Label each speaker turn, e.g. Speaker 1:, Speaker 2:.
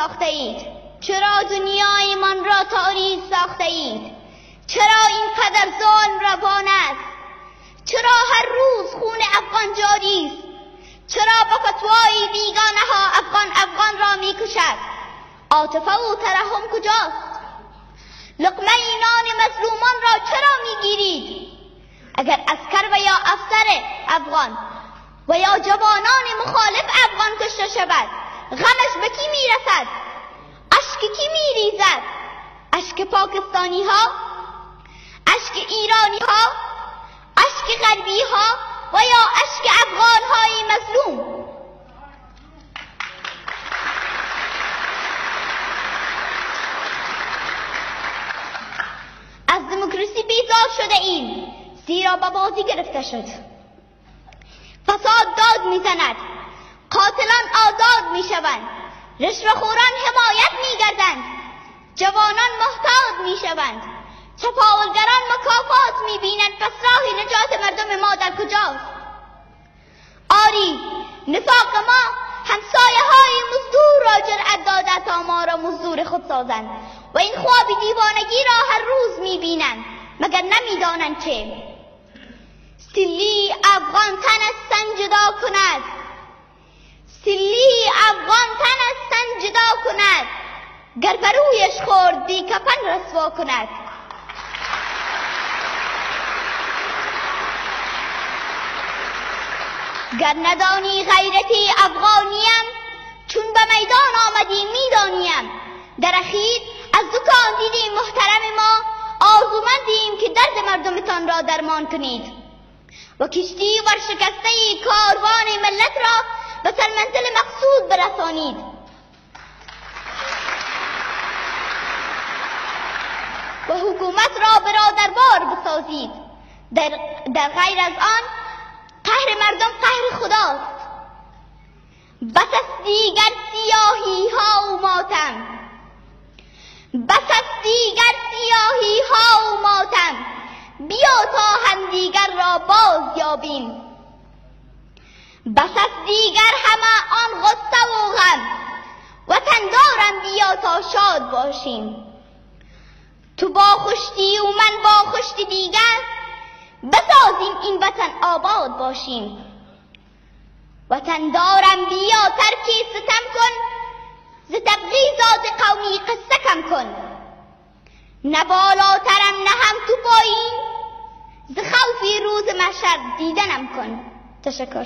Speaker 1: ساخته اید؟ چرا دنیای من را تاریک ساخته اید؟ چرا اینقدر ظلم روان است؟ چرا هر روز خون افغان جاری است؟ چرا با فتوای بیگانه ها افغان افغان را میکشد؟ عاطفه و ترحم کجاست؟ لقمه نان مظلومان را چرا میگیرید؟ اگر عسکر و یا افسر افغان و یا جوانان مخالف افغان کشته شود، غمش به کی میرسد؟ اشک کی میریزد؟ اشک پاکستانی ها، اشک ایرانی ها، اشک غربی ها و یا اشک افغان های مظلوم؟ از دموکراسی بیزار شده ایم، زیرا به بازی گرفته شد. فساد داد میزند، قاتلان آزاد میشوند، رشوه‌خوران حمایت میگردند، جوانان محتاط میشوند، چپاولگران مکافات میبینند. پس راه نجات مردم ما در کجاست؟ آری، نفاق ما همسایه های مزدور را جرأت داده تا ما را مزدور خود سازند و این خواب دیوانگی را هر روز میبینند، مگر نمیدانند که سلی افغان تن از تن جدا کند، سلی افغان تن از تن جدا کند، گر برویش خورد بی کفن رسوا کند. گر ندانی غیرتی افغانیم، چون به میدان آمدی میدانیم. در اخیر از دو کاندید محترم ما آرزومندیم که درد مردمتان را درمان کنید و کشتی ورشکسته کاروان ملت را به سرمنزل مقصود برسانید. و حکومت را برادربار بسازید. در غیر از آن قهر مردم قهر خداست. بس است دیگر سیاهی ها و ماتم، بس است دیگر سیاهی ها و ماتم، بیا تا همدیگر را باز یابیم. بس است دیگر همه آن غصه و غم، وطن دارم بیا تا شاد باشیم. تو با خشتی و من با خشتی دیگر، بسازیم این وطن آباد باشیم. وطن دارم بیا ترکی ستم کن، ز تبغیضات قومی قصه کم کن. نه بالاترم نه هم تو پایین، ز خوفی روز محشر دیدنم کن. تشکر.